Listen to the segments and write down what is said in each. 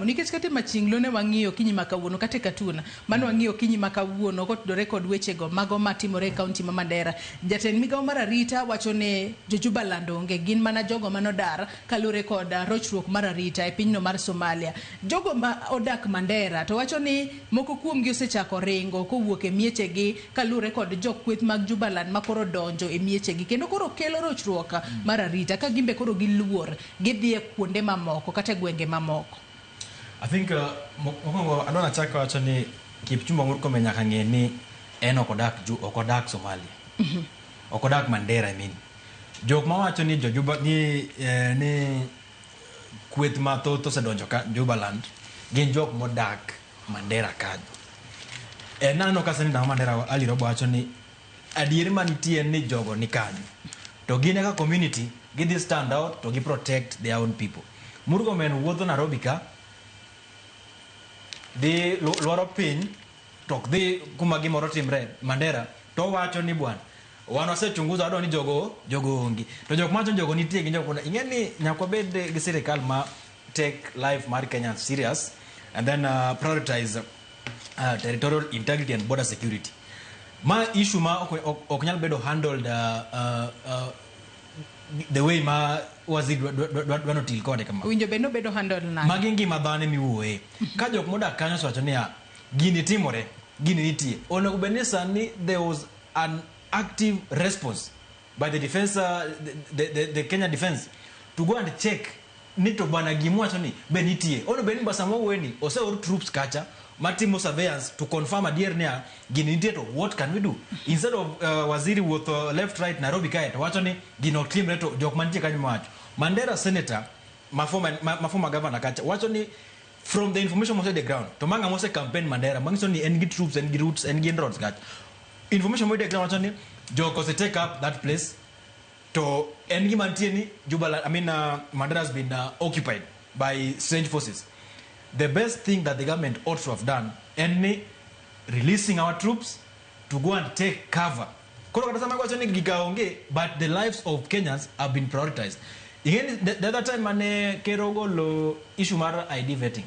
Nikech kata e Machinglo ne wang'iyo okinyi ma kawuono, kata e Katuna, mane wang'iyo okinyi ma kawuono kotudore kod wechego mago matimore e kaunti ma Mandera. Jatend migawo mar arita wacho ni jo Jubaland onge, gin mana jogo manodar kaluwore kod rochruok mar arita e pinyno mar Somalia. Jogo ma odak Mandera to wacho ni moko kuomgi osechako ringo kowuok e miechegi kaluwore kod jokweth mag Jubaland ma koro donjo e miechegi kendo koro kelo rochruok mar arita ka gimbe koro giluor gidhi e kuonde mamoko kata e gwenge mamoko. I think mokwongo adwa nachak wacho ni Kipchumba Murkomen nyaka ng'e ni en ok odak ok odak Somalia. Ok odak Mandera, I mean. Jok mawacho ni jo Juba ni ni kweth mathoth osedonjo ka Jubaland gin jok modak Mandera kanyo. Naneno ka senator ma Mandera Ali Robo wacho ni adieri manitie en ni jogo ni kanyo. To gin kaka community gidhi stand out to gi protect their own people. Murkomen wuotho Nairobi ka dhi lwaro piny to ok dhi kuma gimoro timre Mandera to owacho ni bwana wan wasechunguza wadwa ni jogo onge to jok mawacho ni jogo nitie gin jok ing'e ni nyaka wabed gi sirikal ma take life mar Kenyans serious and then prioritize territorial integrity and border security. Ma issue ma ok nyal bedo handled the way ma waziri dwa notil kode kama. Winjo bed nobedo handled nade? Magi ngima dhano miwuoye. Ka jok modak kanyo osewacho niya, gini timore, gini nitie. Onego bed ni sani there was an active response by the defense, the Kenya defense to go and check ni to bwana gimwacho ni be nitie. Onego bed ni sama wawuoye ni oseor troops kacha matimo surveillance to confirm adier niya gini nitie to what can we do instead of waziri wuotho left right Nairobi kae to wacho ni gino ok timre to jok mantie kanyo mawacho. Mandera senator ma former governor kacha wacho ni from the information mose the ground to manga mose campaign Mandera mangiso ni en gi troops, en gi roots, en gi inroads kacha. Information mo the ground wacho ni jok ose take up that place to en gima nitie ni Jubaland, I mean, Mandera has been occupied by strange forces. The best thing that the government ought to have done en ni releasing our troops to go and take cover. Koro kata sama giwacho ni giga onge, but the lives of Kenyans have been prioritized. Ing'e ni the other time mane ker ogolo issue mar ID vetting,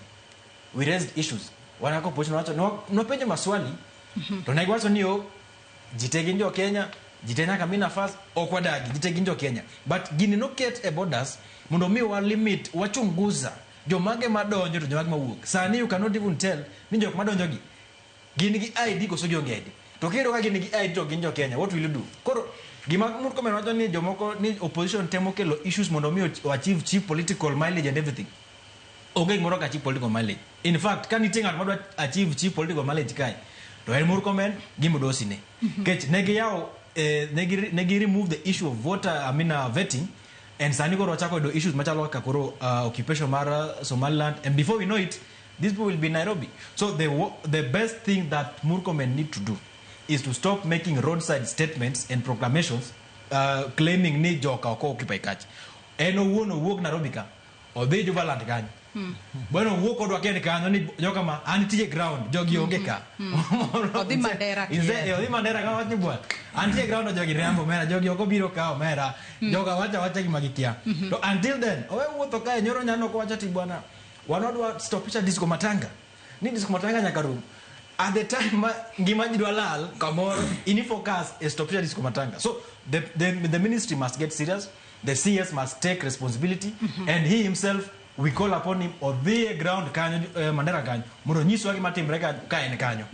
we raised issues. Wan kaka opposition wacho nwapenjo maswali to ne giwacho ni o ji te gin jo Kenya, ji te nyaka mi nafas, ok wadagi, ji te gin jo Kenya. But gini noket e borders mondo mi wa limit, wachunguza jomage madonjo to jomage mawuok. Sani you cannot even tell ni jok madonjo gi gin gi ID koso gionge ID. To kiyudo ka gin gi ID to gin jo Kenya, what will you do? Koro gima Murkomen wacho ni jomoko ni opposition temo kelo issues mondo mi o achieve cheap political mileage and everything. Onge gimoro ka cheap political mileage. In fact, ka nitie ng'at madwa achieve cheap political mileage kae, to en Murkomen gi Mdosi ne. Nikech ne giyawo ne gi remove the issue of voter, I mean, vetting and sani koro wachako yudo issues machalo kaka koro occupation mar Somaliland, and before we know it these people will be in Nairobi. So the best thing that Murkomen need to do is to stop making roadside statements and proclamations claiming ni joka ok occupy kacha. En owuon owuok Nairobi ka, odhi Jubaland kanyo. Bwana owuok kodwa ken kanyo ni joka ma an nitie ground, jogi onge ka. Odhi Mandera kiel. Odhi Mandera ka wach ni bwana. Antie ground to jogi riambo omera, jogi ok obiro ka omera. Joga wacha wacha gima gikia. To until then, owe wuotho kae nyoro nyano kowacho ti bwana wan wadwa stopisha disco matanga. Ni disco matanga nyaka rum. At the time ma ngima ji dwa lal kamoro ini focus e stopisha disco matanga. So the ministry must get serious. The CS must take responsibility and he himself, we call upon him odhi e ground kanyo, Mandera kanyo mondo onyiswa gima timre ka en kanyo.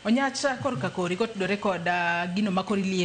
Onyacha korka kori kotudore kod gino ma koro ilieko.